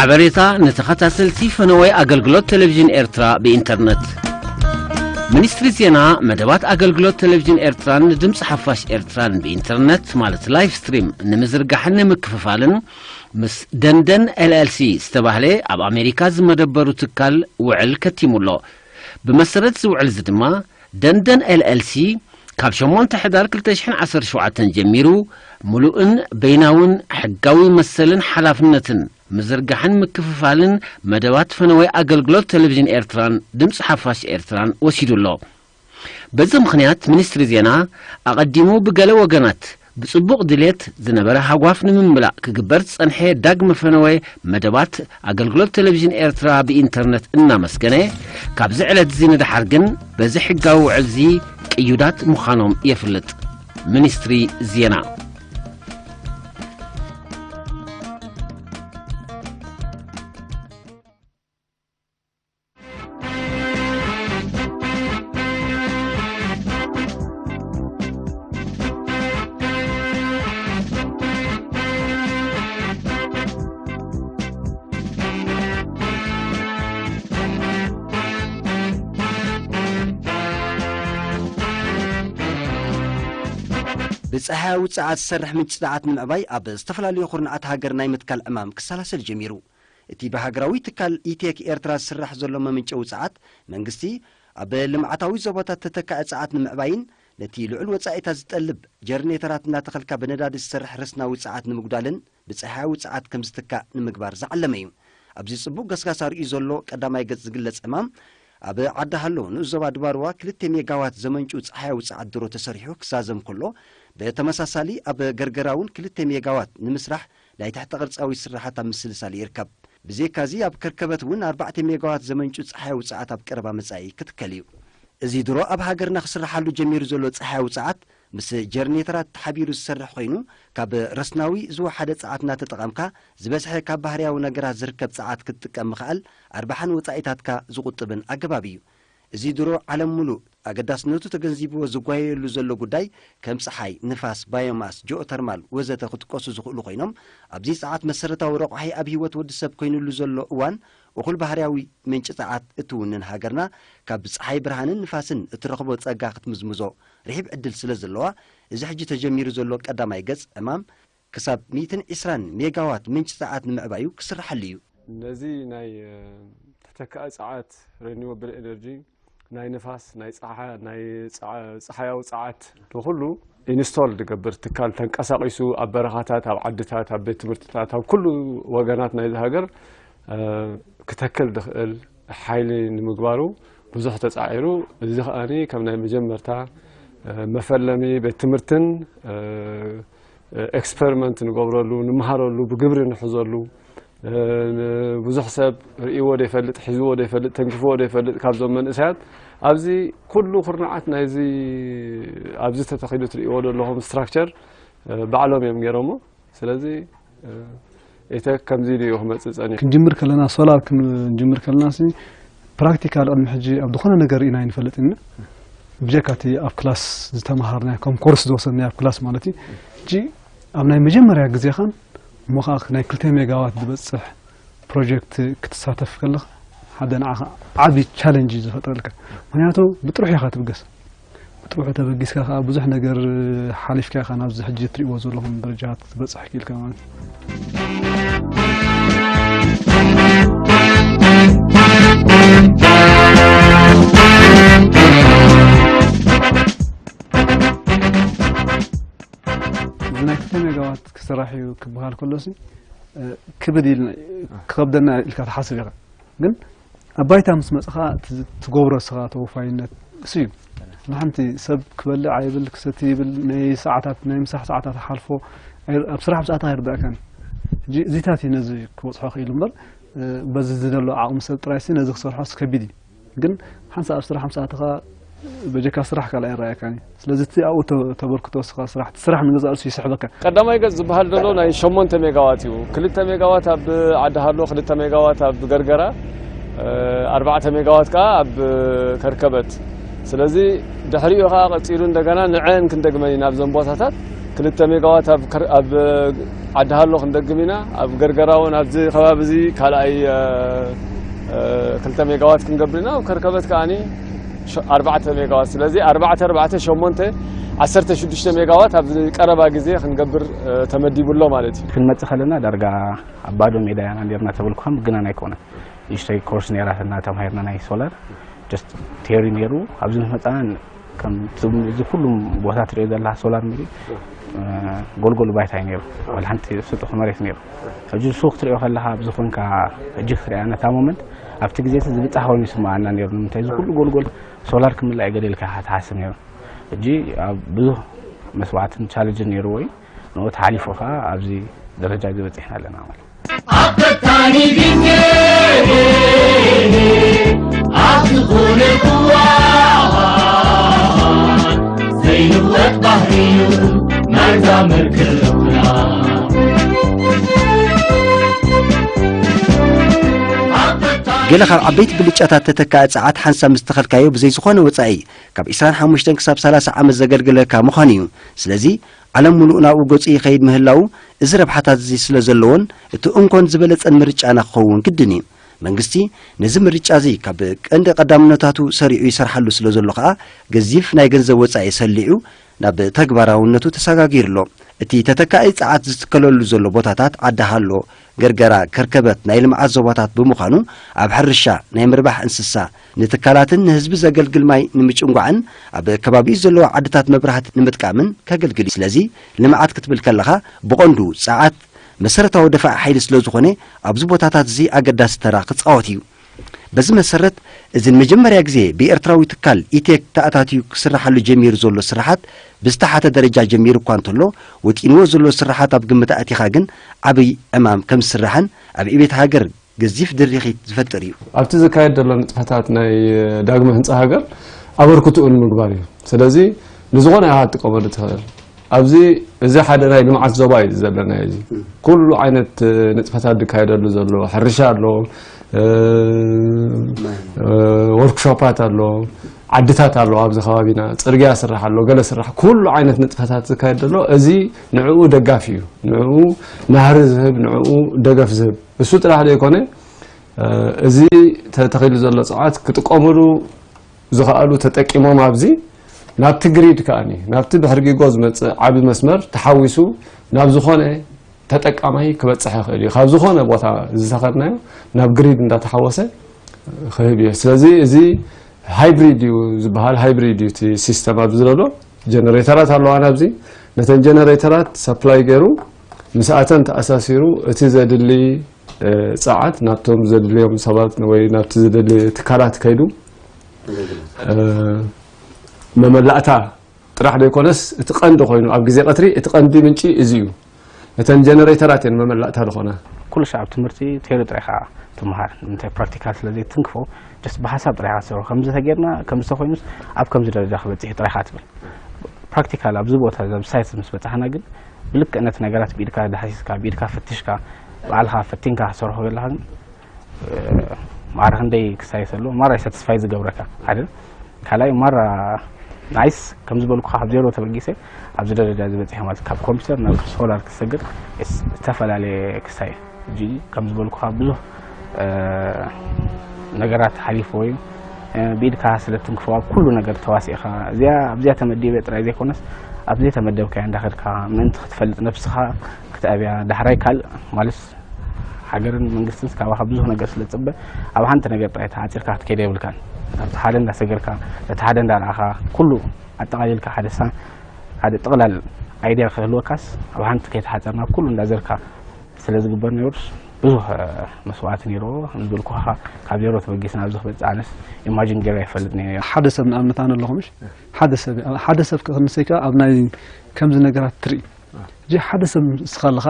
ሓበሬታ ንተኸታተልቲ ፈነወይ ኣገልግሎት ቴሌቪዥን ኤርትራ ብኢንተርነት። ሚኒስትሪ ዜና፣ መደባት ኣገልግሎት ቴሌቪዥን ኤርትራን ድምፂ ሓፋሽ ኤርትራን ብኢንተርነት፣ ማለት ላይቭ ስትሪም፣ ንምዝርጋሕን ንምክፍፋልን ምስ ደንደን ኤልኤልሲ ዝተባህለ ኣብ ኣሜሪካ ዝመደበሩ ትካል ውዕል ከቲሙ ኣሎ። ብመሰረት እዚ ውዕል እዚ ድማ፣ ደንደን ኤልኤልሲ ካብ ሸሞንተ ሕዳር ክልተ ሽሕን ዓሰርተ ሸውዓተን ጀሚሩ፣ ምሉእን በይናውን ሕጋዊ መሰልን ሓላፍነትን ምዝርጋሕን ምክፍፋልን መደባት ፈነወይ ኣገልግሎት ቴሌቪዥን ኤርትራን ድምፂ ሓፋሽ ኤርትራን ወሲዱ ኣሎ። በዚ ምኽንያት፣ ሚኒስትሪ ዜና ኣቐዲሙ ብገለ ወገናት ብጽቡቕ ድሌት ዝነበረ ሃጓፍ ንምምላእ ክግበር ዝጸንሐ ዳግመ ፈነወ መደባት ኣገልግሎት ቴሌቪዥን ኤርትራ ብኢንተርነት እናመስገነ፣ ካብዚ ዕለት እዚ ንደሓር ግን በዚ ሕጋዊ ውዕል እዚ ቅዩዳት ምዃኖም የፍልጥ። ሚኒስትሪ ዜና። ብጸሓያዊ ጸዓት ዝሰርሕ ምንጪ ጸዓት ንምዕባይ ኣብ ዝተፈላለዩ ኩርናዓት ሃገር ናይ ምትካል ዕማም ክሰላሰል ጀሚሩ። እቲ ብሃገራዊ ትካል ኢቴክ ኤርትራ ዝስራሕ ዘሎ መመንጨዊ ጸዓት፣ መንግስቲ ኣብ ልምዓታዊ ዞባታት ተተካኢ ጸዓት ንምዕባይን ነቲ ልዑል ወጻኢታት ዝጠልብ ጀርኔተራት እናተኸልካ ብነዳዲ ዝሰርሕ ረስናዊ ጸዓት ንምጉዳልን ብጸሓያዊ ጸዓት ከም ዝትካእ ንምግባር ዝዓለመ እዩ። ኣብዚ ጽቡቕ ገስጋስ ኣርእዩ ዘሎ ቀዳማይ ገጽ ዝግለጽ ዕማም፣ ኣብ ዓዲ ሃሎ ንኡስ ዞባ ድባርዋ ክልተ ሜጋዋት ዘመንጩ ጸሓያዊ ጸዓት ድሮ ተሰሪሑ ክዛዘም ከሎ፣ ብተመሳሳሊ ኣብ ገርገራ እውን ክልተ ሜጋዋት ንምስራሕ ናይ ትሕተ ቅርጻዊ ስራሓት ኣብ ምስልሳል ይርከብ። ብዘይካዚ ኣብ ከርከበት እውን ኣርባዕተ ሜጋዋት ዘመንጩ ጸሓያዊ ጸዓት ኣብ ቀረባ መጻኢ ክትከል እዩ። እዚ ድሮ ኣብ ሃገርና ክስርሓሉ ጀሚሩ ዘሎ ጸሓያዊ ጸዓት ምስ ጀርኔተራት ተሓቢሩ ዝሰርሕ ኮይኑ፣ ካብ ረስናዊ ዝወሓደ ጸዓት እናተጠቐምካ ዝበዝሐ ካብ ባህርያዊ ነገራት ዝርከብ ጸዓት ክትጥቀም ምኽኣል ኣርባሓን ወጻኢታትካ ዝቑጥብን ኣገባብ እዩ። እዚ ድሮ ዓለም ሙሉእ ኣገዳስነቱ ተገንዚብዎ ዝጓየየሉ ዘሎ ጉዳይ ከም ጸሓይ፣ ንፋስ፣ ባዮማስ፣ ጂኦተርማል ወዘተ ክጥቀሱ ዝኽእሉ ኮይኖም፣ ኣብዚ ጸዓት መሰረታዊ ረቋሒ ኣብ ህይወት ወዲ ሰብ ኮይኑሉ ዘሎ እዋን እኹል ባህርያዊ ምንጪ ጸዓት እትውንን ሃገርና ካብ ጸሓይ ብርሃንን ንፋስን እትረኽቦ ጸጋ ክትምዝምዞ ርሒብ ዕድል ስለ ዘለዋ፣ እዚ ሕጂ ተጀሚሩ ዘሎ ቀዳማይ ገጽ ዕማም ክሳብ ሚእትን ዕስራን ሜጋዋት ምንጪ ጸዓት ንምዕባዩ ክስርሓሉ እዩ። ነዚ ናይ፣ እ፣ ተተካኢ ጸዓት፣ ሪኒወብል ኤነርጂ፣ ናይ ንፋስ፣ ናይ ጸሓ-፣ ናይ ጸዓ-፣ ጸሓያዊ ጸዓት ንኹሉ ኢንስቶል ዝገብር ትካል ተንቀሳቒሱ ኣብ በረኻታት፣ ኣብ ዓድታት፣ ኣብ ቤት ትምህርትታት፣ ኣብ ኩሉ ወገናት ናይዚ ሃገር፣ እ፣ ክተክል ዝኽእል ሓይሊ ንምግባሩ ብዙሕ ተጻዒሩ። እዚ ከኣኒ ከም ናይ መጀመርታ፣ እ፣ መፈለሚ ቤት ትምህርትን፣ እ፣ ኤክስፐሪመንት ንገብረሉ፣ ንምሃረሉ፣ ብግብሪ ንሕዘሉ፣ እ፣ ብዙሕ ሰብ ርእይዎ ዘይፈልጥ፣ ሒዝዎ ዘይፈልጥ፣ ተንኪፍዎ ዘይፈልጥ ካብዞም መንእሰያት ኣብዚ ኩሉ ኩርናዓት ናይዚ ኣብዚ ተተኺሉ ትርእይዎ ዘለኹም ስትራክቸር፣ እ፣ ባዕሎም እዮም ገይሮሞ። ስለዚ፣ እ፣ ኢተ ከምዚ ኢሉ እዩ ክመጽእ ጸኒሑ። ክንጅምር ከለና፣ ሶላር ክንጅምር ከለና ሲ ፕራክቲካል ቅድሚ ሕጂ ኣብ ዝኾነ ነገር ርኢና ኣይንፈልጥን ኢና። ብጀካ እቲ ኣብ ክላስ ዝተመሃርናዮ፣ ከም ኮርስ ዝወሰድናዮ ኣብ ክላስ ማለት እዩ። ሕጂ ኣብ ናይ መጀመርያ ግዜኻን እሞ ኸዓ ናይ ክልተ ሜጋዋት ዝበጽሕ ፕሮጀክት ክትሳተፍ ከለኻ ሓደ ንዓኻ ዓቢ ቻለንጅ እዩ ዝፈጥረልካ። ምኽንያቱ ብጥርሑ ኢኻ ትብገስ። ብጥርሑ ተበጊስካ ከኣ ብዙሕ ነገር ሓሊፍካ ኢኻ ናብዚ ሕጂ እትርእይዎ ዘለኹም ደረጃ ክትበጽሕ ክኢልካ ማለት እዩ። እዚ ናይ ክልተ ሜጋዋት ክስራሕ እዩ ክበሃል ከሎሲ፣ እ፣ ክብድ ኢልና፣ ክኸብደና ኢልካ ትሓስብ ኢኻ። ግን ኣብ ባይታ ምስ መጽኻ ት-፣ ትገብሮ ንስኻ ተወፋይነት እሱ እዩ። ንሓንቲ ሰብ ክበልዕ ኣይብል፣ ክሰቲ ይብል፣ ናይ ሰዓታት፣ ናይ ምሳሕ ሰዓታት ሓልፎ፣ ኣይ-፣ ኣብ ስራሕ ምስ ኣተኻ ኣይርዳእካን። ሕጂ እዚታት እዩ ነዚ ክበጽሖ ክኢሉ እምበር፣ እ፣ በዚ ዝደሎ ዓቕሚ ሰብ ጥራይሲ ነዚ ክሰርሖስ ከቢድ እዩ። ግን ሓንሳእ ኣብ ስራሕ ምስ ኣተኻ በጀካ ስራሕ ካልእ ኣይረኣየካን እዩ። ስለዚ እቲ ኣብኡ ተ-፣ ተበርክቶ ንስኻ ስራሕ፣ እቲ ስራሕ ንገዛእ ርእሱ ይስሕበካ። ቀዳማይ ገጽ ዝበሃል ዘሎ ናይ ሸሞንተ ሜጋዋት እዩ። ክልተ ሜጋዋት ኣብ ዓዲ ሃሎ፣ ክልተ ሜጋዋት ኣብ ገርገራ፣ እ፣ ኣርባዕተ ሜጋዋት ከኣ ኣብ ከርከበት። ስለዚ ድሕሪኡ ከኣ ቀጺሉ እንደገና ንዐን ክንደግመን ኢና ኣብዘን ቦታታት። ክልተ ሜጋዋት ኣብ ከር-፣ ኣብ ዓዲ ሃሎ ክንደግም ኢና። ኣብ ገርገራ እውን ኣብዚ ከባቢ እዚ ካልኣይ፣ እ፣ እ፣ ክልተ ሜጋዋት ክንገብር ኢና። ኣብ ከርከበት ከኣኒ ሸ-፣ ኣርባዕተ ሜጋዋት። ስለዚ ኣርባዕተ፣ ኣርባዕተ፣ ሸሞንተ፣ ዓሰርተ ሽዱሽተ ሜጋዋት ኣብዚ ቀረባ ግዜ ክንገብር፣ እ፣ ተመዲቡ ኣሎ ማለት እዩ። ክንመጽእ ከለና ዳርጋ ኣብ ባዶ ሜዳ ኢና ነርና ተበልኩኻ ምግናን ኣይኮነን። ንእሽተይ ኮርስ ነይራትና ተማሂርና ናይ ሶላር፣ ጀስት ቴሪ ነይሩ። ኣብዚ ምስ መጻና ከም ትም-፣ እዚ ኩሉም ቦታ ትሪኦ ዘለኻ ሶላር ሚሊ፣ እ፣ ጎልጎል ባይታ እዩ ነይሩ። ዋላ ሓንቲ ስጡሕ መሬት ነይሩ። ሕጂ ንሱ ክትሪኦ ከለኻ ኣብዚ ኮንካ፣ ሕጂ ክትሪኣ ነታ ሞመንት፣ ኣብቲ ግዜ እቲ ዝብጻሕ ኮይኑ ይስምዓና ነይሩ። ንምንታይ እዚ ኩሉ ጎልጎል ሶላር ክምላእ እዩ ገለ ኢልካ ኢኻ ትሓስብ ነይሩ። ሕጂ ኣብ ብዙሕ መስዋዕትን ቻለንጅን ነይርዎ እዩ። ንኡ ተሓሊፉ ኸዓ ኣብዚ ደረጃ እዚ በጺሕና ኣለና ማለት እዩ። ኣብ ፈታኒ ግዜ፣ ኣብ ዝኾነ እዋን ዘይልወጥ ባህሪ እዩ ናይዛ መርከብና። ኣብ ፈታኒ ገለ ካብ ዓበይቲ ብልጫታት ተተካኢ ጸዓት ሓንሳብ ምስ ተኸልካዮ ብዘይ ዝኾነ ወጻኢ ካብ ዕስራን ሓሙሽተን ክሳብ ሰላሳ ዓመት ዘገልግለካ ምዃኑ እዩ። ስለዚ ዓለም ምሉእ ናብኡ ገጹ ይኸይድ ምህላዉ፣ እዚ ረብሓታት እዚ ስለ ዘለዎን እቲ እንኮን ዝበለጸን ምርጫና ክኸውን ግድን እዩ። መንግስቲ ነዚ ምርጫ እዚ ካብ ቀንዲ ቀዳምነታቱ ሰሪዑ ይሰርሓሉ ስለ ዘሎ ከኣ፣ ገዚፍ ናይ ገንዘብ ወጻኢ ሰሊዑ ናብ ተግባራውነቱ ተሰጋጊሩ ኣሎ። እቲ ተተካኢ ጸዓት ዝትከለሉ ዘሎ ቦታታት ዓዲ ሃሎ፣ ገርገራ፣ ከርከበት ናይ ልምዓት ዞባታት ብምዃኑ፣ ኣብ ሕርሻ፣ ናይ ምርባሕ እንስሳ፣ ንትካላትን ንህዝቢ ዘገልግል ማይ ንምጭንጓዕን ኣብ ከባቢኡ ዘለዋ ዓድታት መብራህቲ ንምጥቃምን ከገልግል እዩ። ስለዚ ልምዓት ክትብል ከለኻ ብቐንዱ ጸዓት መሰረታዊ ደፋኢ ሓይሊ ስለ ዝኾነ ኣብዚ ቦታታት እዚ ኣገዳሲ ተራ ክጻወት እዩ። በዚ መሰረት እዚ ንመጀመርያ ግዜ ብኤርትራዊ ትካል ኢቴክ ተኣታትዩ ክስርሓሉ ጀሚሩ ዘሎ ስራሓት ብዝተሓተ ደረጃ ጀሚሩ እኳ እንተሎ ወጢንዎ ዘሎ ስራሓት ኣብ ግምት ኣእቲኻ ግን ዓብይ ዕማም ከም ዝስራሕን ኣብ ዕቤት ሃገር ገዚፍ ድርኺት ዝፈጥር እዩ። ኣብቲ ዝካየድ ዘሎ ንጥፈታት ናይ ዳግመ ህንጻ ሃገር ኣበርክትኡ ንምግባር እዩ። ስለዚ ንዝኾነ ኢኻ ትጥቀመሉ ትኽእል። ኣብዚ፣ እዚ ሓደ ናይ ልምዓት ዞባ እዩ ዘለና። እዚ ኩሉ ዓይነት ንጥፈታት ዝካየደሉ ዘሎ፣ ሕርሻ ኣሎ፣ እ፣ እ፣ ወርክሾፓት ኣሎ፣ ዓድታት ኣሎ፣ ኣብዚ ከባቢና ጽርግያ ስራሕ ኣሎ፣ ገለ ስራሕ፣ ኩሉ ዓይነት ንጥፈታት ዝካየድ ዘሎ፣ እዚ ንዕኡ ደጋፊ እዩ። ንዕኡ ናህሪ ዝህብ፣ ንዕኡ ደገፍ ዝህብ። እሱ ጥራሕ ዘይኮነ፣ እ፣ እዚ ተተኺሉ ዘሎ ጸዓት ክጥቀመሉ ዝኸኣሉ ተጠቂሞም ኣብዚ ናብቲ ግሪድ ከኣኒ ናብቲ ብሕርጊጎ ዝመጽእ ዓቢ መስመር ተሓዊሱ ናብ ዝኾነ ተጠቃማይ ክበጽሕ ይኽእል እዩ። ካብ ዝኾነ ቦታ ዝተኸልናዮ ናብ ግሪድ እንዳተሓወሰ ክህብ እዩ። ስለዚ እዚ ሃይብሪድ እዩ ዝበሃል፣ ሃይብሪድ እዩ እቲ ሲስተም ኣብዚ ዘሎ። ጀነሬተራት ኣለዋና ኣብዚ። ነተን ጀነሬተራት ሰፕላይ ገይሩ ምስኣተን ተኣሳሲሩ እቲ ዘድሊ፣ እ፣ ጸዓት ናብቶም ዘድልዮም ሰባት ወይ ናብቲ ዘድሊ ትካላት ከይዱ፣ እ፣ መመላእታ ጥራሕ ዘይኮነስ እቲ ቀንዲ ኮይኑ ኣብ ግዜ ቀትሪ እቲ ቀንዲ ምንጪ እዚ እዩ። ነተን ጀነሬተራት እየን መመላእታ ዝኾና። ኩሉ ሻዕ ኣብ ትምህርቲ ቴሪ ጥራይ ኢኻ ትምሃር። ንምንታይ ፕራክቲካል ስለ ዘይትንክፎ፣ ጀስት ብሓሳብ ጥራይ ኢኻ ትሰርሖ። ከምዚ ተጌርና፣ ከምዚ ተኾይኑስ ኣብ ከምዚ ደረጃ ክበጽሕ እዩ ጥራይ ኢኻ ትብል። ፕራክቲካል ኣብዚ ቦታ እዚ ኣብ ሳይት ምስ በጻሕና ግን ብልክዕ ነቲ ነገራት ብኢድካ ዳህሲስካ፣ ብኢድካ ፈቲሽካ፣ ባዕልኻ ፈቲንካ ክትሰርሖ ከለኻ ግን፣ እ፣ ማዕረ ክንደይ ክሳየስ ኣለዎ፣ ማዕረ ሳቲስፋይ ዝገብረካ ሓደ። ካልኣይ ማራ ናይስ ከም ዝበልኩኻ ካብ ዜሮ ተበጊሰ ኣብዚ ደረጃ እዚ በጺሐ ማለት ካብ ኮምፒውተር ናብ ሶላር ክሰግር እስ-፣ ዝተፈላለየ ክሳየ። ሕጂ ከም ዝበልኩኻ ብዙሕ፣ እ፣ ነገራት ሓሊፍዎ እዩ። እ፣ ብኢድካ ስለ ትንክፎ ኣብ ኩሉ ነገር ተዋሲእኻ፣ እዚኣ፣ ኣብዚኣ ተመዲበ ጥራይ ዘይኮነስ፣ ኣብ ዘይተመደብካዮ እንዳኸድካ ምእንቲ ክትፈልጥ ነብስኻ ክትኣብያ፣ ዳሕራይ ካልእ ማለት ሃገርን መንግስትን ካባኻ ብዙሕ ነገር ስለ ዝጽበ፣ ኣብ ሓንቲ ነገር ጥራይ ተዓጺርካ ክትከይድ የብልካን። ኣብቲ ሓደ እንዳሰገርካ፣ ነቲ ሓደ እንዳረኣኻ፣ ኩሉ ኣጠቓሊልካ ሓደ ሳ-፣ ሓደ ጥቕላል ኣይድያ ክህልወካስ፣ ኣብ ሓንቲ ከይተሓጸርና ኩሉ እንዳዘርካ ስለ ዝግበር ነይሩስ፣ ብዙሕ፣ እ፣ መስዋእቲ ነይርዎ። ከም ዝበልኩኻ፣ ካብ ዜሮ ተበጊስና ኣብዚ ክበጽሕ ኣነስ ኢማጂን ገይረ ኣይፈልጥን እየ። ሓደ ሰብ ንኣብነት ኣነ ኣለኹ፣ ምሽ? ሓደ ሰብ፣ ሓደ ሰብ ክንሰይ ከኣ ኣብ ናይ ከምዚ ነገራት ትርኢ። ሕጂ ሓደ ሰብ ንስኻ ኣለኻ፣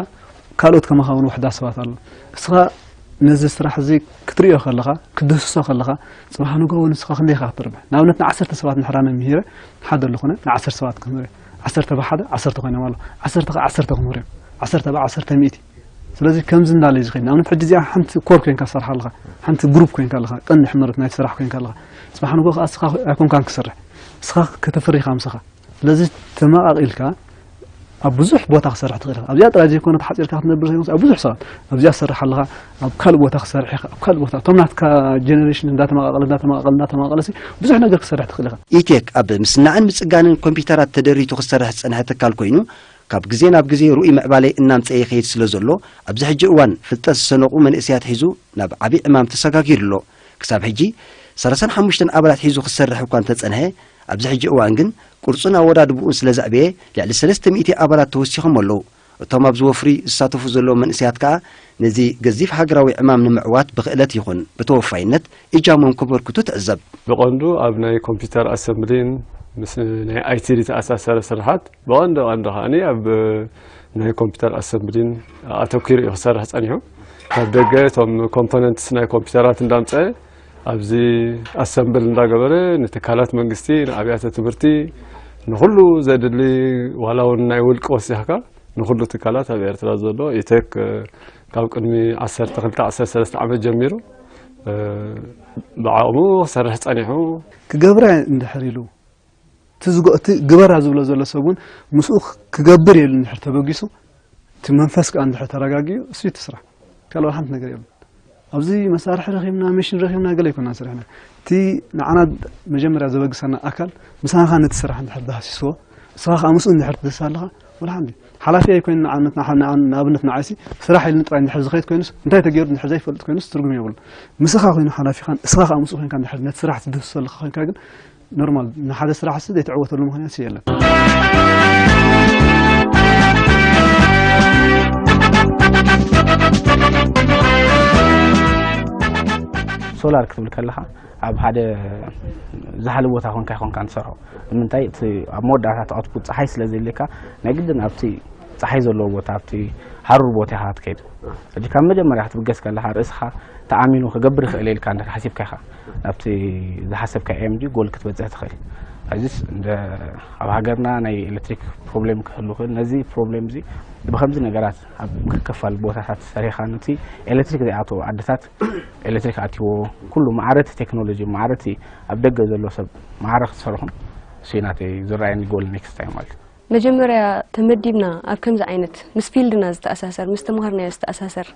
ካልኦት ከማኻ እውን ውሑዳት ሰባት ኣለዉ። ንስኻ ነዚ ስራሕ እዚ ክትርእዮ ከለኻ፣ ክትድህስሶ ከለኻ፣ ጽባሕ ንግሆ ንስኻ ክንደይ ኢኻ ክትርብሕ? ንኣብነት ንዓሰርተ ሰባት እንድሕር ኣነ ምሂረ፣ ሓደ ኣለኹነ፣ ንዓሰርተ ሰባት ክምህር እየ። ዓሰርተ ብሓደ፣ ዓሰርተ ኮይኖም ኣለዉ። ዓሰርተ ከኣ ዓሰርተ ክምህሩ እዮም። ዓሰርተ ብዓሰርተ ሚእቲ። ስለዚ ከምዚ እንዳለ እዩ ዝኸይድ። ንኣብነት ሕጂ እዚኣ ሓንቲ ኮር ኮይንካ ትሰርሕ ኣለኻ፣ ሓንቲ ግሩፕ ኮይንካ ኣለኻ፣ ቀንዲ ሕመረት ናይቲ ስራሕ ኮይንካ ኣለኻ። ጽባሕ ንግሆ ከኣ ንስኻ ኣይኮንካን ክትሰርሕ። ንስኻ ከተፍሪ ኢኻ ምሳኻ። ስለዚ ተመቓቒልካ ኣብ ብዙሕ ቦታ ክሰርሕ ትኽእል ኢኻ። ኣብዚኣ ጥራይ ዘይኮነ ተሓጺርካ ክትነብር ዘይኮነስ ኣብ ብዙሕ ሰባት ኣብዚኣ ትሰርሕ ኣለኻ፣ ኣብ ካልእ ቦታ ክሰርሕ ኢኻ፣ ኣብ ካልእ ቦታ እቶም ናትካ ጀነሬሽን እንዳተመቓቐለ እንዳተመቓቐለ እንዳተመቓቐለ ሲ ብዙሕ ነገር ክሰርሕ ትኽእል ኢኻ። ኢቴክ ኣብ ምስናዕን ምጽጋንን ኮምፒውተራት ተደሪቱ ክሰርሕ ዝጸንሐ ትካል ኮይኑ፣ ካብ ግዜ ናብ ግዜ ርኡይ ምዕባለ እናምጸአ ይኸይድ ስለ ዘሎ፣ ኣብዚ ሕጂ እዋን ፍልጠት ዝሰነቑ መንእሰያት ሒዙ ናብ ዓቢ ዕማም ተሰጋጊሩ ኣሎ። ክሳብ ሕጂ ሰላሳን ሓሙሽተን ኣባላት ሒዙ ክሰርሕ እኳ እንተጸንሐ፣ ኣብዚ ሕጂ እዋን ግን ቅርጹን ኣወዳድብኡን ስለ ዘዕበየ፣ ልዕሊ ሰለስተ ሚእቲ ኣባላት ተወሲኾም ኣለዉ። እቶም ኣብዚ ወፍሪ ዝሳተፉ ዘለዉ መንእሰያት ከኣ ነዚ ገዚፍ ሃገራዊ ዕማም ንምዕዋት ብኽእለት ይኹን ብተወፋይነት እጃሞም ከበርክቱ ትዕዘብ። ብቐንዱ ኣብ ናይ ኮምፒውተር ኣሰምብሊን ምስ ናይ ኣይሲቲ ዝተኣሳሰረ ስራሓት ብቐንዱ ቀንዱ ከኣኒ ኣብ ናይ ኮምፒውተር ኣሰምብሊን ኣተኲሩ እዩ ክሰርሕ ጸኒሑ። ካብ ደገ እቶም ኮምፖነንትስ ናይ ኮምፒውተራት እንዳምጸ ኣብዚ ኣሰምብል እንዳገበረ ንትካላት መንግስቲ፣ ንኣብያተ ትምህርቲ፣ ንኹሉ ዘድሊ ዋላ እውን ናይ ውልቂ ወሲኽካ ንኹሉ ትካላት ኣብ ኤርትራ ዘሎ ኢቴክ ካብ ቅድሚ ዓሰርተ ክልተ ዓሰርተ ሰለስተ ዓመት ጀሚሩ ብዓቕሙ ክሰርሕ ጸኒሑ። ክገብራ እንድሕር ኢሉ እቲ ዝጎ-፣ እቲ ግበራ ዝብሎ ዘሎ ሰብ እውን ምስኡ ክገብር ኢሉ እንድሕር ተበጊሱ፣ እቲ መንፈስ ከኣ እንድሕር ተረጋጊኡ፣ እሱ እቲ ስራሕ። ካልእ ሓንቲ ነገር የብሉን። ኣብዚ መሳርሒ ረኺብና፣ መሽን ረኺብና፣ ገለ ኣይኮናን ሰሪሕና። እቲ ንዓና መጀመርያ ዘበግሰና ኣካል፣ ምሳኻ ነቲ ስራሕ እንድሕር ዳህሲስዎ፣ ንስኻ ከኣ ምስኡ እንድሕር ትድህስስ ኣለኻ፣ ወላ ሓንቲ። ሓላፊ ኣይኮይኑ፣ ንኣብነት፣ ንዓ-፣ ንዓ-፣ ንኣብነት ንዓይሲ፣ ስራሕ ኢሉኒ ጥራይ እንድሕር ዝኸይድ ኮይኑስ፣ እንታይ ተገይሩ እንድሕር ዘይፈልጥ ኮይኑስ፣ ትርጉም የብሉን። ምሳኻ ኮይኑ ሓላፊኻን፣ እስኻ ከኣ ምስኡ ኮይንካ እንድሕር ነቲ ስራሕ ትድህስሶ ኣለኻ ኮይንካ ግን፣ ኖርማል፣ ንሓደ ስራሕ ሲ ዘይትዕወተሉ ምኽንያት ሲ የለን። ሶላር ክትብል ከለኻ፣ ኣብ ሓደ ዝሓለ ቦታ ኮንካ፣ ኮንካ ትሰርሖ። ንምንታይ? እቲ ኣብ መወዳእታ እቲ ኣውትፑት ጸሓይ ስለ ዘድልየካ፣ ናይ ግድን ኣብቲ ጸሓይ ዘለዎ ቦታ፣ ኣብቲ ሃሩር ቦታ ኢኻ ትከይድ። ሕጂ ካብ መጀመርያ ክትብገስ ከለኻ፣ ርእስኻ ተኣሚኑ ክገብር ይኽእል ኢልካ እንድሕር ሓሲብካ ኢኻ ናብቲ ዝሓሰብካ ኤም ጂ ጎል ክትበጽሕ ትኽእል። ሕጂስ እንደ ኣብ ሃገርና ናይ ኤሌክትሪክ ፕሮብሌም ክህሉ ይኽእል። ነዚ ፕሮብሌም እዚ ብኸምዚ ነገራት ኣብ ከከፋል ቦታታት ሰሪኻ፣ ነቲ ኤሌክትሪክ ዘይኣተዎ ዓድታት ኤሌክትሪክ ኣትይዎ፣ ኩሉ ማዕረ እቲ ቴክኖሎጂ፣ ማዕረ እቲ ኣብ ደገ ዘሎ ሰብ ማዕረ ክትሰርሑ፣ እሱ እዩ ናተይ ዝረኣየኒ ጎል ኔክስት ታይም ማለት እዩ። መጀመርያ ተመዲብና ኣብ ከምዚ ዓይነት ምስ ፊልድና ዝተኣሳሰር፣ ምስ ተምሃርናዮ ዝተኣሳሰር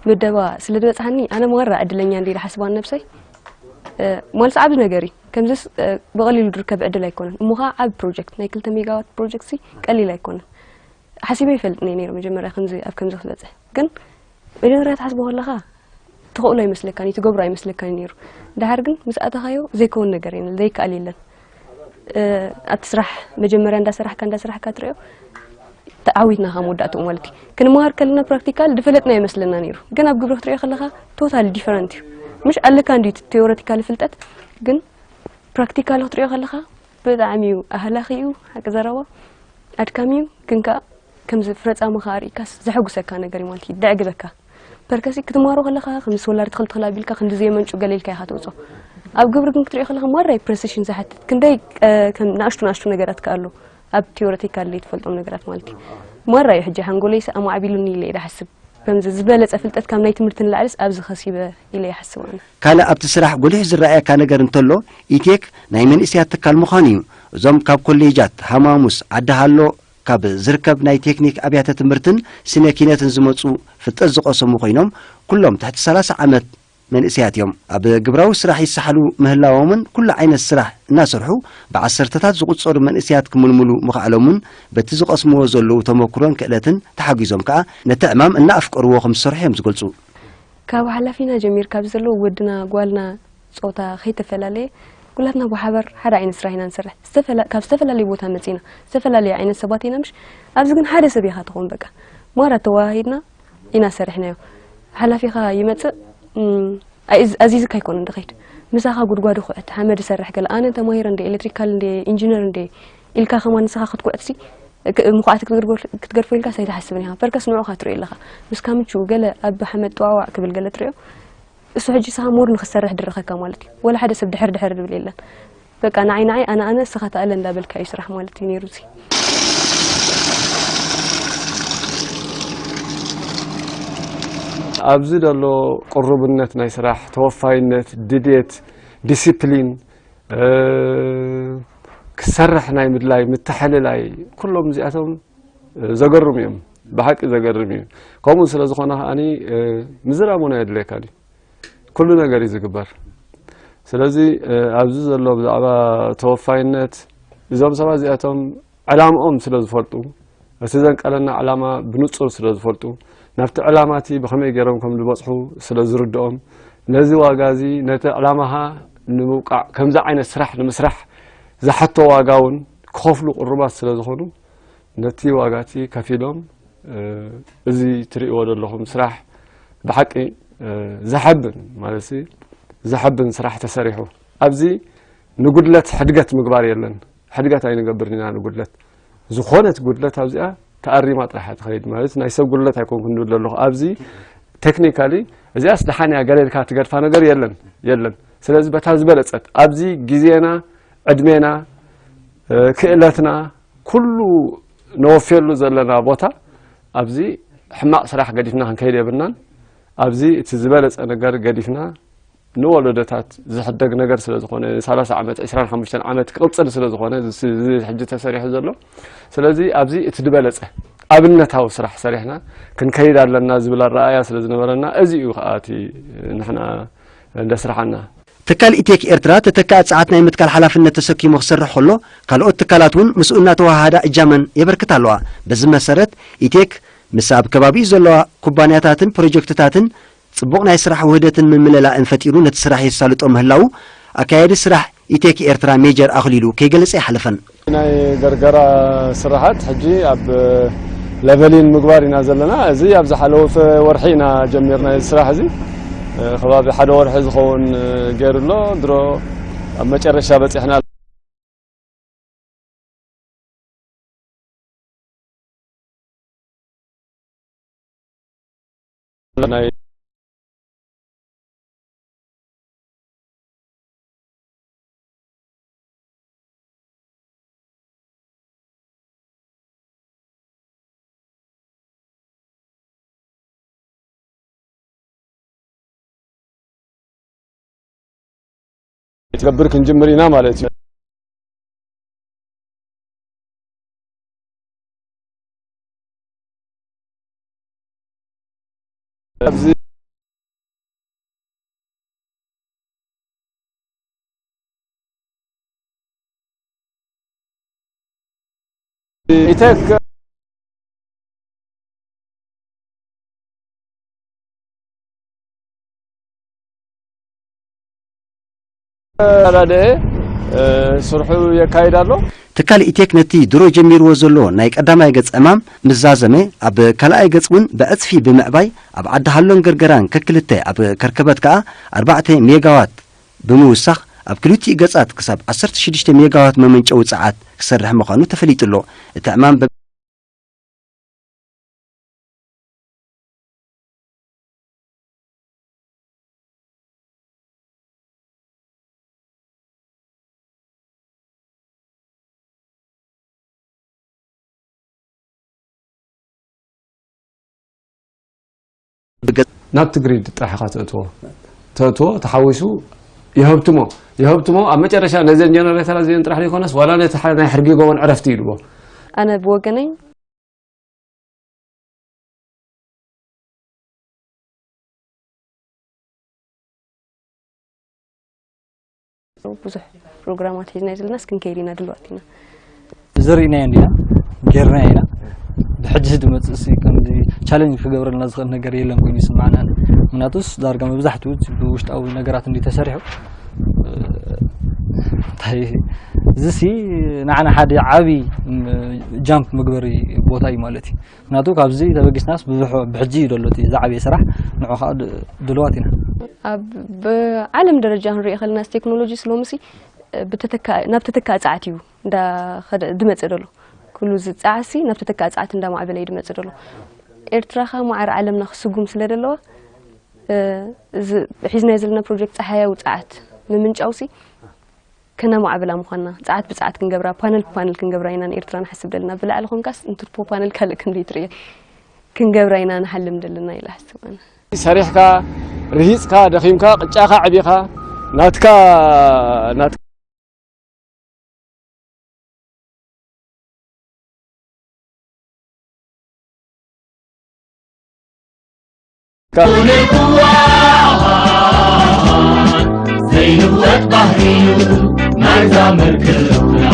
ምደባ ስለ ዝበጽሓኒ፣ ኣነ ማራ ዕድለኛ እንደ ኢለ ሓስባ ንነብሰይ። እ፣ ማለት ዓቢ ነገር እዩ። ከምዚስ፣ እ፣ ብቐሊሉ ዝርከብ ዕድል ኣይኮነን። እሞ ኸዓ ዓቢ ፕሮጀክት፣ ናይ ክልተ ሜጋዋት ፕሮጀክት ሲ ቀሊል ኣይኮነን። ሓሲበ ይፈልጥ እየ ነይረ መጀመርያ ከምዚ፣ ኣብ ከምዚ ክትበጽሕ። ግን መጀመርያ ትሓስቦ ከለኻ ትኽእሎ ኣይመስለካን እዩ፣ ትገብሮ ኣይመስለካን እዩ ነይሩ። ደሓር ግን ምስ ኣተኻዮ ዘይከውን ነገር የለን፣ ዘይከኣል የለን። እ፣ ኣብቲ ስራሕ መጀመርያ እንዳሰራሕካ፣ እንዳሰራሕካ ትርእዮ፣ ተዓዊትና ካብ መወዳእትኡ ማለት እዩ። ክንመሃር ከለና ፕራክቲካል ዝፈለጥና ይመስለና ነይሩ። ግን ኣብ ግብሪ ክትርእዮ ከለኻ ቶታሊ ዲፈረንት እዩ። ምሽ ኣለካ እንድዩ እቲ ቴዎሬቲካል ፍልጠት፣ ግን ፕራክቲካል ክትርእዮ ከለኻ ብጣዕሚ እዩ ኣህላኺ እዩ፣ ሓቂ ዘረባ ኣድካሚ እዩ። ግን ከኣ ከምዚ ፍረጻምኻ ኣርኢካስ ዘሐጉሰካ ነገር እዩ ማለት እዩ፣ ደዕግበካ። ፐርከሲ ክትማሮ ከለኻ ከም ሶላር ትኽል ትኽል ኣቢልካ ክንዲ ዘየመንጩ ገለ ኢልካ ኢኻ ትውጾ። ኣብ ግብሪ ግን ክትሪኦ ከለኻ ማራይ ፕረሲሽን ዝሓትት ክንደይ፣ እ፣ ከም ንኣሽቱ ንኣሽቱ ነገራት ከኣ ኣሎ ኣብ ቲዮሬቲካል ዘይትፈልጦም ነገራት ማለት እዩ። ማራ እዩ ሕጂ ሓንጎለይስ ኣማዕቢሉኒ ኢለ እየ ዝሓስብ። ከምዚ ዝበለጸ ፍልጠት ካብ ናይ ትምህርቲ ንላዕልስ ኣብዚ ከሲበ ኢለ ይሓስብ ኣነ። ካልእ ኣብቲ ስራሕ ጎሊሑ ዝረኣየካ ነገር እንተሎ፣ ኢቴክ ናይ መንእሰያት ትካል ምዃኑ እዩ። እዞም ካብ ኮሌጃት፣ ሃማሙስ፣ ዓዲ ሃሎ ካብ ዝርከብ ናይ ቴክኒክ ኣብያተ ትምህርትን ስነ ኪነትን ዝመጹ ፍልጠት ዝቐሰሙ ኮይኖም፣ ኩሎም ትሕቲ ሰላሳ ዓመት መንእሰያት እዮም። ኣብ ግብራዊ ስራሕ ይሰሓሉ ምህላዎምን ኩሉ ዓይነት ስራሕ እናሰርሑ ብዓሰርተታት ዝቑጸሩ መንእሰያት ክምልምሉ ምኽኣሎምን በቲ ዝቐስምዎ ዘለዉ ተመኩሮን ክእለትን ተሓጊዞም ከኣ ነቲ ዕማም እናኣፍቀርዎ ከም ዝሰርሑ እዮም ዝገልጹ። ካብ ሓላፊና ጀሚርካ ኣብዚ ዘለዉ ወድና ጓልና ጾታ ከይተፈላለየ ኩላትና ብሓባር ሓደ ዓይነት ስራሕ ኢና ንሰርሕ። ዝተፈላ-፣ ካብ ዝተፈላለየ ቦታ መጺና፣ ዝተፈላለየ ዓይነት ሰባት ኢና ምሽ፣ ኣብዚ ግን ሓደ ሰብ ኢኻ ትኸውን በቃ። ማራ ተወሃሂድና ኢና ሰሪሕናዮ። ሓላፊኻ ይመጽእ፣ እም፣ ኣይ-፣ ኣዚዝካ ኣይኮነን ድኸይድ። ምሳኻ ጉድጓድ ይኹዕት፣ ሓመድ ይሰርሕ ገለ። ኣነ ተማሂረ እንደ ኤሌክትሪካል እንደ ኢንጂነር እንደ ኢልካ ከማን ንስኻ ክትኩዕትሲ፣ ክ-፣ ምኹዓት ክትገድጎ-፣ ክትገድፎ ኢልካ ኣይትሓስብን ኢኻ። ፐርከስ ንዑኻ ትሪኦ ኣለኻ። ምስካ ምቹ ገለ ኣብ ሓመድ ጥዋዋዕ ክብል ገለ ትሪኦ። እሱ ሕጂ ንስኻ ሞር ንኽትሰርሕ ድረኸካ ማለት እዩ። ወላ ሓደ ሰብ ድሕር ድሕር ድብል የለን። በቃ ንዓይ ንዓይ፣ ኣነ ኣነ፣ እስኻ ተኣለ እንዳበልካ እዩ ስራሕ ማለት እዩ ነይሩ እዚ። ኣብዚ ዘሎ ቅሩብነት ናይ ስራሕ፣ ተወፋይነት፣ ድልየት፣ ዲሲፕሊን፣ እ፣ ክሰርሕ ናይ ምድላይ፣ ምትሕልላይ፣ ኩሎም እዚኣቶም እ፣ ዘገርሙ እዮም። ብሓቂ ዘገርም እዩ። ከምኡ ስለ ዝኾነ ከኣኒ፣ እ፣ ምዝራብ እውን ኣየድልየካን እዩ። ኩሉ ነገር እዩ ዝግበር። ስለዚ፣ እ፣ ኣብዚ ዘሎ ብዛዕባ ተወፋይነት፣ እዞም ሰባት እዚኣቶም ዕላምኦም ስለ ዝፈልጡ፣ እቲ ዘንቀለና ዕላማ ብንጹር ስለ ዝፈልጡ፣ ናብቲ ዕላማ እቲ ብኸመይ ገይሮም ከም ዝበጽሑ ስለ ዝርድኦም፣ ነዚ ዋጋ እዚ፣ ነቲ ዕላማኻ ንምብቃዕ፣ ከምዚ ዓይነት ስራሕ ንምስራሕ ዝሓቶ ዋጋ እውን ክኸፍሉ ቅሩባት ስለ ዝኾኑ፣ ነቲ ዋጋ እቲ ከፊሎም፣ እ፣ እዚ ትርእይዎ ዘለኹም ስራሕ ብሓቂ፣ እ፣ ዘሐብን፣ ማለት ሲ፣ ዘሐብን ስራሕ ተሰሪሑ። ኣብዚ ንጉድለት ሕድገት ምግባር የለን። ሕድገት ኣይንገብርን ኢና ንጉድለት። ዝኾነት ጉድለት ኣብዚኣ ተኣሪማ ጥራሕ እያ ትኸይድ። ማለት ናይ ሰብ ጉድለት ኣይኮንኩን ዝብል ዘለኹ። ኣብዚ ቴክኒካሊ እዚኣስ ደሓን እያ ገለ ኢልካ ትገድፋ ነገር የለን፣ የለን። ስለዚ በታ ዝበለጸት ኣብዚ ግዜና፣ ዕድሜና፣ እ፣ ክእለትና፣ ኩሉ ነወፍየሉ ዘለና ቦታ ኣብዚ ሕማቕ ስራሕ ገዲፍና ክንከይድ የብልናን። ኣብዚ እቲ ዝበለጸ ነገር ገዲፍና ንወለዶታት ዝሕደግ ነገር ስለ ዝኾነ፣ ን ሰላሳ ዓመት፣ ዕስራን ሓሙሽተን ዓመት ክቕጽል ስለ ዝኾነ፣ እዚ፣ እዚ ሕጂ ተሰሪሑ ዘሎ። ስለዚ ኣብዚ እቲ ዝበለጸ ኣብነታዊ ስራሕ ሰሪሕና ክንከይድ ኣለና ዝብል ኣረኣእያ ስለ ዝነበረና፣ እዚ እዩ ከኣ እቲ ንሕና እንደ ስራሕና። ትካል ኢቴክ ኤርትራ ተተካኢ ጸዓት ናይ ምትካል ሓላፍነት ተሰኪሙ ክሰርሕ ከሎ፣ ካልኦት ትካላት እውን ምስኡ እናተወሃሃዳ እጃመን የበርክታ ኣለዋ። በዚ መሰረት፣ ኢቴክ ምስ ኣብ ከባቢኡ ዘለዋ ኩባንያታትን ፕሮጀክትታትን ጽቡቕ ናይ ስራሕ ውህደትን ምምልላእን ፈጢሩ ነቲ ስራሕ የሳልጦ ምህላዉ፣ ኣካያዲ ስራሕ ኢቴክ ኤርትራ ሜጀር ኣኽሊሉ ከይገለጸ ኣይሓለፈን። ናይ ገርገራ ስራሓት ሕጂ ኣብ ለቨሊን ምግባር ኢና ዘለና። እዚ ኣብ ዝሓለፈ ወርሒ ኢና ጀሚርና እዚ ስራሕ እዚ። እ፣ ከባቢ ሓደ ወርሒ ዝኸውን፣ እ፣ ገይሩ ኣሎ። ድሮ ኣብ መጨረሻ በጺሕና። ናይ ትገብር ክንጅምር ኢና ማለት እዩ። ኣብዚ ኢቴክ ኣራድኤ፣ እ፣ ስርሑ የካይድ ኣሎ። ትካል ኢቴክ ነቲ ድሮ ጀሚርዎ ዘሎ ናይ ቀዳማይ ገጽ ዕማም ምስ ዛዘመ፣ ኣብ ካልኣይ ገጽ እውን ብዕጽፊ ብምዕባይ፣ ኣብ ዓዲ ሃሎን ገርገራን ከክልተ፣ ኣብ ከርከበት ከኣ ኣርባዕተ ሜጋዋት ብምውሳኽ፣ ኣብ ክልቲኡ ገጻት ክሳብ ዓሰርተ ሽዱሽተ ሜጋዋት መመንጨዊ ጸዓት ክሰርሕ ምዃኑ ተፈሊጡ ኣሎ። እቲ ዕማም ብ- ናብ ትግሪድ ጥራሕ ኢኻ ተእትዎ። ተእትዎ፣ ተሓዊሱ ይሀብትሞ። ይሀብትሞ፣ ኣብ መጨረሻ ነዘን ጀነሬተራት እዚአን ጥራሕ ዘይኮነስ፣ ዋላ ነቲ ሓደ ናይ ሕርጊ ጎቦን ዕረፍቲ ይልዎ። ኣነ ብወገነይ፣ ብዙሕ ፕሮግራማት ሒዝና ዘለና፣ እስኪ ክንከይድ ኢና፣ ድልዋት ኢና። እዚ ርኢናዮ እንዲና፣ ጌርናዮ ኢና። ብሕጂ ዝመጽእ ሲ ከምዚ ቻሌንጅ ክገብረልና ዝኽእል ነገር የለን ኮይኑ ይስምዓና። ምክንያቱስ ዳርጋ መብዛሕትኡ ብውሽጣዊ ነገራት እንዲ ተሰሪሑ፣ እ፣ እንታይ፣ እዚ ሲ ንዓና ሓደ ዓቢ፣ ም፣ ጃምፕ መግበሪ ቦታ እዩ ማለት እዩ። ምክንያቱ ካብዚ ተበጊስናስ ብዙሕ ብሕጂ እዩ ዘሎ እቲ ዝዓበየ ስራሕ፣ ንዑ ከዓ ድ-፣ ድልዋት ኢና። ኣብ፣ ብዓለም ደረጃ ክንሪኦ ከለና፣ ቴክኖሎጂ ሎምሲ ብተተካ-፣ ናብ ተተካኢ ጸዓት እዩ እንዳ ኸደ-፣ ድመጽእ ደሎ። ኩሉ እዚ ጸዓትሲ ናብ ተተካኢ ጸዓት እንዳማዕበለ እዩ ድመጽእ ደሎ። ኤርትራ ከኣ ማዕረ ዓለምና ክስጉም ስለ ደለዋ፣ እ፣ እዚ ሒዝናዮ ዘለና ፕሮጀክት ጸሓያዊ ጸዓት ምምንጫውሲ ከነማዕብላ ምዃንና፣ ጸዓት ብጸዓት ክንገብራ፣ ፓነል ብፓነል ክንገብራ ኢና ንኤርትራ ንሓስብ ደለና። ብላዕሊ ኮንካስ እንትርፖ ፓነል ካልእ ክንደይ ትርኢ ክንገብራ ኢና ንሓልም ደለና ኢለ እሓስብ ኣነ። ሰሪሕካ፣ ርሂጽካ፣ ደኺምካ፣ ቅጫኻ ዕቢኻ፣ ናትካ፣ ናትካ ዘይልወጥ ባህሪዩ ናይዛ መርከብና።